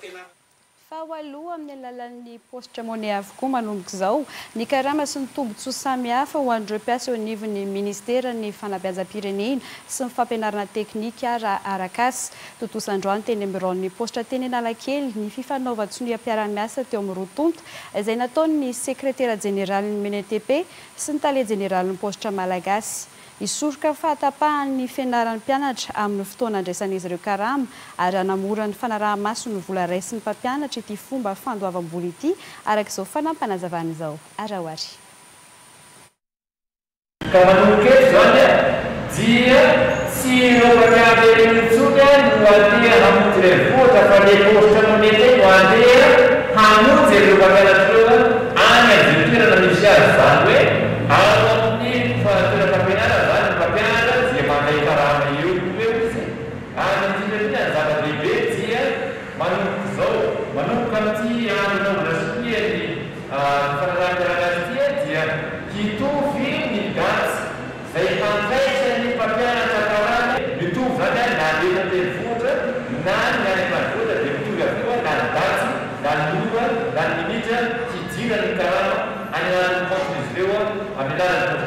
Fa ho aloa amin'ny alalan'ny Paositra Money avokoa manomboka izao ny karama sy ny tombontsoa samihafa ho an'ireo mpiasa eo anivon'ny Ministeran'ny Fanabeazam-pirenena sy ny Fampianarana Teknika ary Arak'asa. Tontosa androany teny amin'ny biraon'ny Paositra teny Analakely ny fifanaovan-tsoniam-piarahamiasa teo amin'ny roa tonta izay nataon'ny Sekretera Jeneralin'ny MNTP sy ny Tale Jeneralin'ny Paositra Malagasy. Hisoroka ny fahatapahan'ny fianaran'ny mpianatra amin'ny fotoana andraisan'izy ireo karama ary hanamora ny fanaraha-maso ny vola raisin'ny mpampianatra ity fomba fandoavam-bola ity, araka izao fanampinazavana izao. Araho ary. Ka manomboka eto izany dia tsy ireo mpampianatra ireo intsony no andeha hamonjy renivohitra fa le paositra monety no andeha hamonjy an'ireo mpampianatra ireo any amin'izay toerana misy azy, izany hoe ao amin'ny toeram-pampianarana izany ny mpampianatra dia mandray karama eo no eo izy ary indrindra indrindra ny zava-dehibe dia manomboka izao, manomboka amin'ity andro anaovana sonia ny fifanaraham-piaraha-miasa ity dia hitovy ny daty Izay handraisan'ny mpampianatra karama mitovy izany na ny eto an-drenivohitra na ny any ambanivohitra dia mitovy avokoa na ny daty na ny ora na ny minitra hidiran'ny karama any anatin'ny kaontin'izy ireo amin'ny alalan'ny.